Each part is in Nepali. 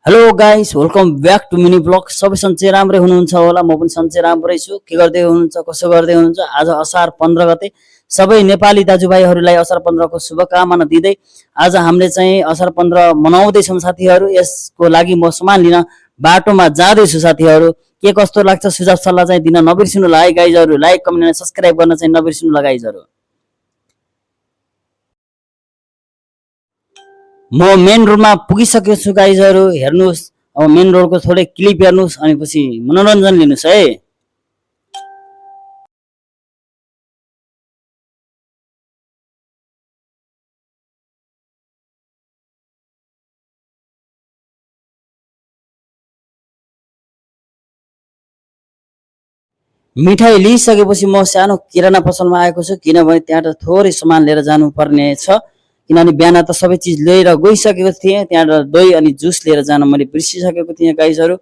Hello guys, welcome back to mini blog. सबै सन्चै राम्रै हुनुहुन्छ होला। म पनि सन्चै राम्रै छु। के गर्दै हुनुहुन्छ, कसो गर्दै हुनुहुन्छ? आज असार 15 गते सबै नेपाली दाजुभाइहरूलाई असार 15 को शुभकामना दिँदै आज हामीले चाहिँ असार 15 मनाउँदैछौँ साथीहरू। यसको लागि म सामान लिन बाटोमा जाँदैछु साथीहरू। के कस्तो लाग्छ सुझाव सल्लाह चाहिँ दिन नबिर्सिनु होला है गाइजहरू। लाइक कमेन्ट अनि सब्स्क्राइब गर्न चाहिँ नबिर्सिनु होला गाइजहरू। म मेन रोडमा पुगिसकेको छु गाइजहरू। हेर्नुहोस्, अब मेन रोडको थोरै क्लिप हेर्नुहोस् अनि पछि मनोरञ्जन लिनुहोस् है। मिठाई लिइसकेपछि म सानो किराना पसलमा आएको छु, किनभने त्यहाँ त थोरै सामान लिएर जानुपर्ने छ। किनभने बिहान त सबै चिज लिएर गइसकेको थिएँ। त्यहाँबाट दही अनि जुस लिएर जान मैले बिर्सिसकेको थिएँ गाइजहरू।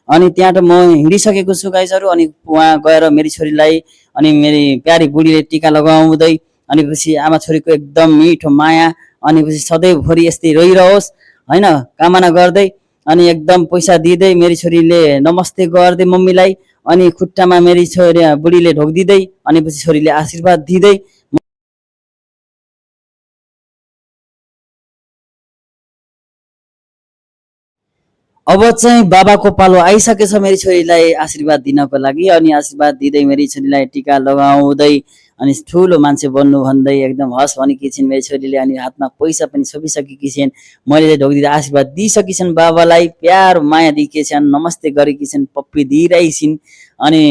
अनि त्यहाँबाट म हिँडिसकेको छु गाइजहरू। अनि उहाँ गएर मेरी छोरीलाई अनि मेरी प्यारी बुढीले टिका लगाउँदै अनि पछि आमा छोरीको एकदम मिठो माया अनि पछि सधैँभरि यस्तै रहिरहोस् होइन कामना गर्दै अनि एकदम पैसा दिँदै मेरी छोरीले नमस्ते गर्दै मम्मीलाई अनि खुट्टामा मेरी छोरी बुढीले ढोकिदिँदै अनि पछि छोरीले आशीर्वाद दिँदै अब चाहिँ बाबाको पालो आइसकेछ मेरी छोरीलाई आशीर्वाद दिनको लागि। अनि आशीर्वाद दिँदै मेरी छोरीलाई टिका लगाउँदै अनि ठुलो मान्छे बन्नु भन्दै एकदम हस् भनेकी छिन् मेरी छोरीले। अनि हातमा पैसा पनि छोपिसकेकी छिन्। मैले ढोकिदिँदा आशीर्वाद दिइसकी छिन् बाबालाई, प्यार माया दिएकी छिन्, नमस्ते गरेकी छिन्, पप्पी दिइरहेकी छिन्। अनि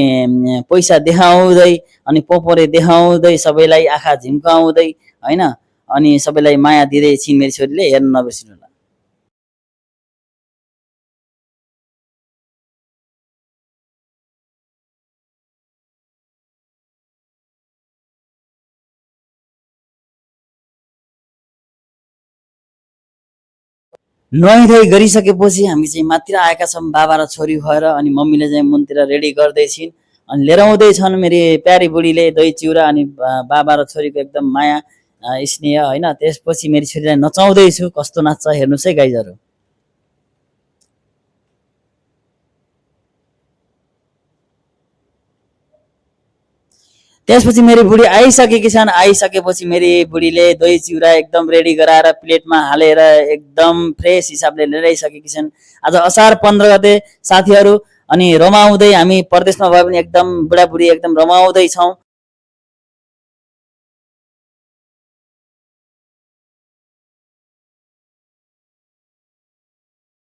पैसा देखाउँदै अनि पोपरे देखाउँदै सबैलाई आँखा झिम्काउँदै होइन अनि सबैलाई माया दिँदै छिन् मेरी छोरीले। हेर्न नबिर्सिनु होला। नुहाइधुवाइ गरिसकेपछि हामी चाहिँ माथितिर आएका छौँ बाबा र छोरी भएर। अनि मम्मीले चाहिँ मुनतिर रेडी गर्दैछिन् अनि लिएर आउँदैछन् मेरी प्यारी बुढीले दही चिउरा अनि बाबा र छोरीको एकदम माया स्नेह होइन। त्यसपछि मेरी छोरीलाई नचाउँदैछु, कस्तो नाच्छ हेर्नुहोस् है गाइजहरू। त्यसपछि मेरी बुढी आइसकेकी छन्। आइसकेपछि मेरी बुढीले दही चिउरा एकदम रेडी गराएर प्लेटमा हालेर एकदम फ्रेस हिसाबले लिएर आइसकेकी छन्। आज असार 15 गते साथीहरू। अनि रमाउँदै हामी परदेशमा भए पनि एकदम बुढाबुढी एकदम रमाउँदै छौँ